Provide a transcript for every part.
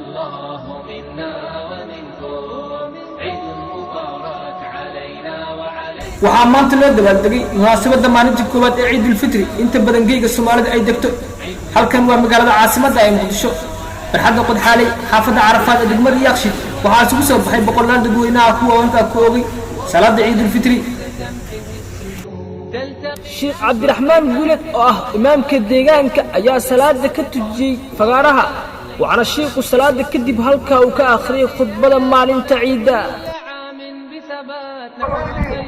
الله منا ومنكم، عيد مبارك علينا وعليكم. Waxaa maanta loo dabaaldegay munaasabadda maalinta koowaad ee Ciidulfitri. Inta badan geyga Soomaalida ay degto, halkan waa magaalada caasimadda ee Muqdisho, barxadda Qodxaaley, xaafadda Carafaad ee degmada Yaaqshid. Waxaa isugu soo baxay boqolaal dadweynaha kuwa halkaa ku oogay salaada Ciidulfitri. Sheekh Cabdiraxmaan Guuled oo ah imaamka deegaanka ayaa salaada ka tujiyey fagaaraha, waxaana shiiku salaada kadib halkaa uu ka akhriyey khudbada maalinta ciidda. عام بثبات نحو الخير.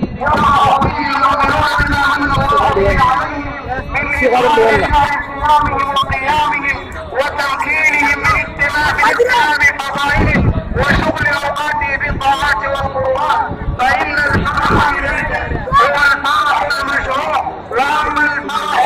صيامهم وقيامهم وتمكينهم من اهتمام الاسلام فضائله وشغل اوقاته بالطاعات والقربات، فان الفرح هو الفرح المشروع، واما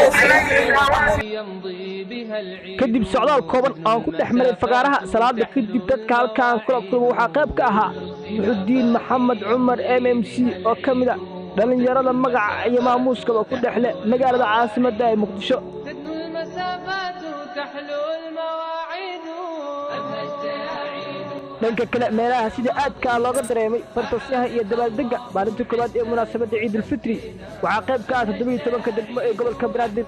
الفرح اليه يمضي بها العيد. Kadib socdaal kooban aan ku dhex maray fagaaraha salaada kadib, dadka halkaan kula kulma waxaa qayb ka ahaa Muxudiin Maxamed Cumar MMC oo ka mid a dhallinyarada magaca iyo maamuuskaba ku dhex leh magaalada caasimadda ee Muqdisho. تدنو المسافات، تحلو المواعيد، أبهجت يا عيد. Dhanka kale, meelaha sida aadkaa looga dareemay fartasyaha iyo dabaaldegga maalinta koowaad ee munaasabadda Ciidulfitri waxaa qayb ka ah 17-ka degmo ee gobolka Banaadir.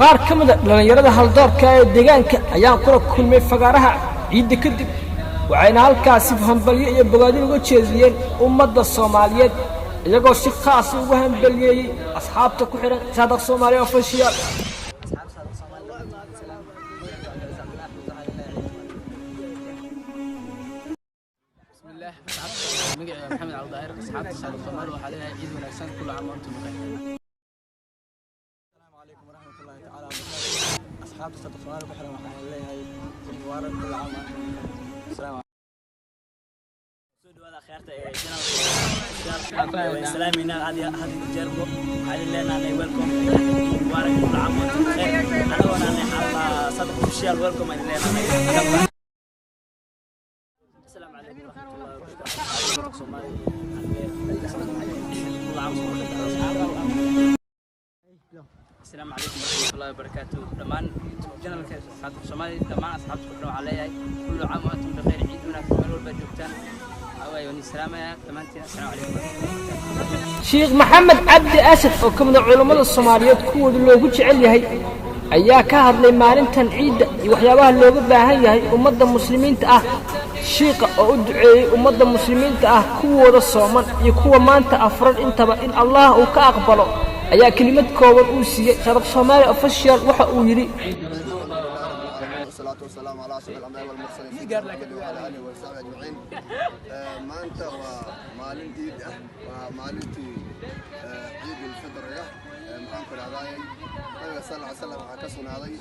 Qaar ka mida dhallinyarada haldoorka ee deegaanka ayaan kula kulmay fagaaraha ciidda kadib, waxayna halkaasi hambalyo iyo bogaadin uga jeediyeen ummadda Soomaaliyeed, iyagoo si khaasa ugu hambaliyeeyey asxaabta ku xidhan Saadaq Soomaaliya Official. Asxaab Saadaq Soomaali dhammaantiin salaam. Magacayga Cabdicasiis Cabdullahi Axmed. Waxaan leeyahay ciid. بسم الله، أصحاب مقعي محمد عبد الظاهر، أصحاب الصادق الصومالي، وحاليا عيد وناكسان، كل عام وأنتم بخير. السلام عليكم ورحمة الله تعالى وبركاته. أصحاب الصدق Soomaali ku xiran waxaan leeyahay ciid mubaarak، كل عام وأنتم بخير. السلام. Soo dhawaada akhyaarta ee channelka. Waan salaameynaa had iyo had iyo jeerbo. Waxaan idin leenahay welcome, ciid mubaarak، كل عام وأنتم بخير. Anagoo nahnay xalqa Sadaq Official, welcome aan idin leenahay. السلام عليكم ورحمة الله وبركاته. صدق Soomaali كل عام وأنتم. السلام عليكم ورحمة الله وبركاته. Dhammaan YouTube channelka Saadaq Soomaali, dhammaan asxaabta ku xidhan waxaan leeyahay كل عام وأنتم بخير، ciid wanaagsan meel walba joogtaan. Waxaa waaye waan salaamayaa dhammaantiin. Assalaamu calaykum waraxmatullahi wabarakaatu. Sheekh Maxamed Cabdi Asad oo ka mid a culammada Soomaaliyeed kuwooda loogu jecel yahay ayaa ka hadlay maalintan ciidda iyo waxyaabaha looga baahan yahay ummadda muslimiinta ah. Shiiqa oo u duceeyey ummadda muslimiinta ah, kuwooda sooman iyo kuwa maanta afran intaba, in Allah uu ka aqbalo, ayaa kelimad kooban uu siiyey Sadaq Soomaali Official. Waxa uu yidhi: والصلاة والسلام على أشرف الأنبياء والمرسلين، سيدنا محمد وعلى آله وصحبه أجمعين. Maanta waa maalin ciid ah, waa maalintii ciid ulfitriga. Maxaan ku dhahdaayay, Nabiga sal ly slam waxaa ka sugnaaday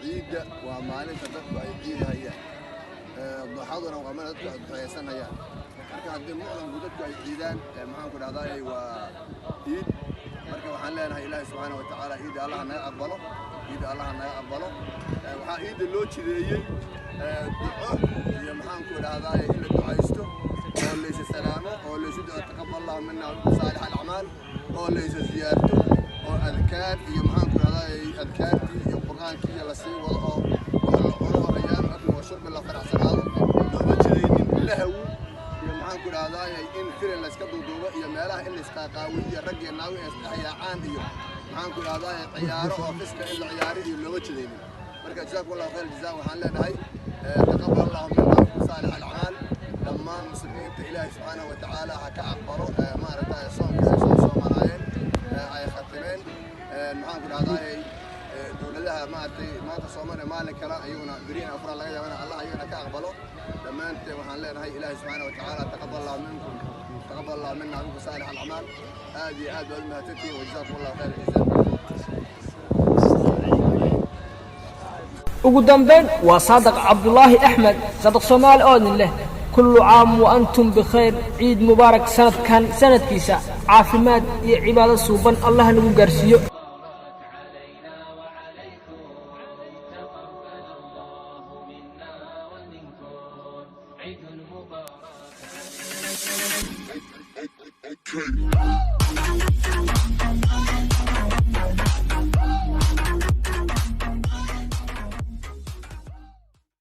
ciidda waa maalinta dadku ay ciidahayaan, duxaduna waa maalin dadku ay duxeysanayaan. Marka haddii mucdamku dadku ay ciidaan, maxaan ku dhahdaayay, waa ciid. Marka waxaan leenahay Ilaahay subxaana wa tacaala ciidda Allaha naga aqbalo, ciidda Allaha naga aqbalo. Waxaa ciidda loo jideeyey duco iyo maxaan ku dhahdaay in la ducaysto oo laysa salaamo oo laysu duco، تقبل الله منا صالح الأعمال، oo laysa ziyaarto oo adkaar iyo maxaan ku dhahdaay adkaartii iyo Qur'aankii iyo lasii wado oo wax la cuno oo أيام أكل وشرب la faraxsanaado. Looma jidaynin lahwi iyo maxaan ku dhahdaay in firin layska duuduubo iyo meelaha in laysqaaqaawiyo iyo rag iyo naago in isdhex yaacaan iyo maxaan ku dhahdaay ciyaaro oo fiska in la ciyaaro iyo looma jidaynin. Marka جزاكم الله خير الجزاء. Waxaan leenahay تقبل الله منا صالح الأعمال. Dhammaan muslimiinta Ilaahay subxaanahu wa tacaala ha ka aqbalo maaragtay soonka ay soo soomanaayeen ay khatimeen. Maxaan ku dhahdaay dowladaha maaragtay maanta soomane maalin kale ayaguna beriin afraa laga yaabana, Allah ayagana ka aqbalo. Dhammaanteen waxaan leenahay Ilaahay subxaanahu wa tacaala تقبل الله منكم. Taqabal allahu mina minkum saalix alacmaal. Aad iyo aad baad u mahadsantihiin, wajazaakum allahu khayr jazaa. Ugu dambayn waa Saadaq Cabdulaahi Axmed, Saadaq Soomaali, oo idin leh kullu caam wa antum bikhayr, ciid mubaarak. Sanadkan sanadkiisa caafimaad iyo cibaado suuban Allah nagu gaarsiiyo. علينا وعليكم، تقبل الله منا ومنكم، عيد مبارك.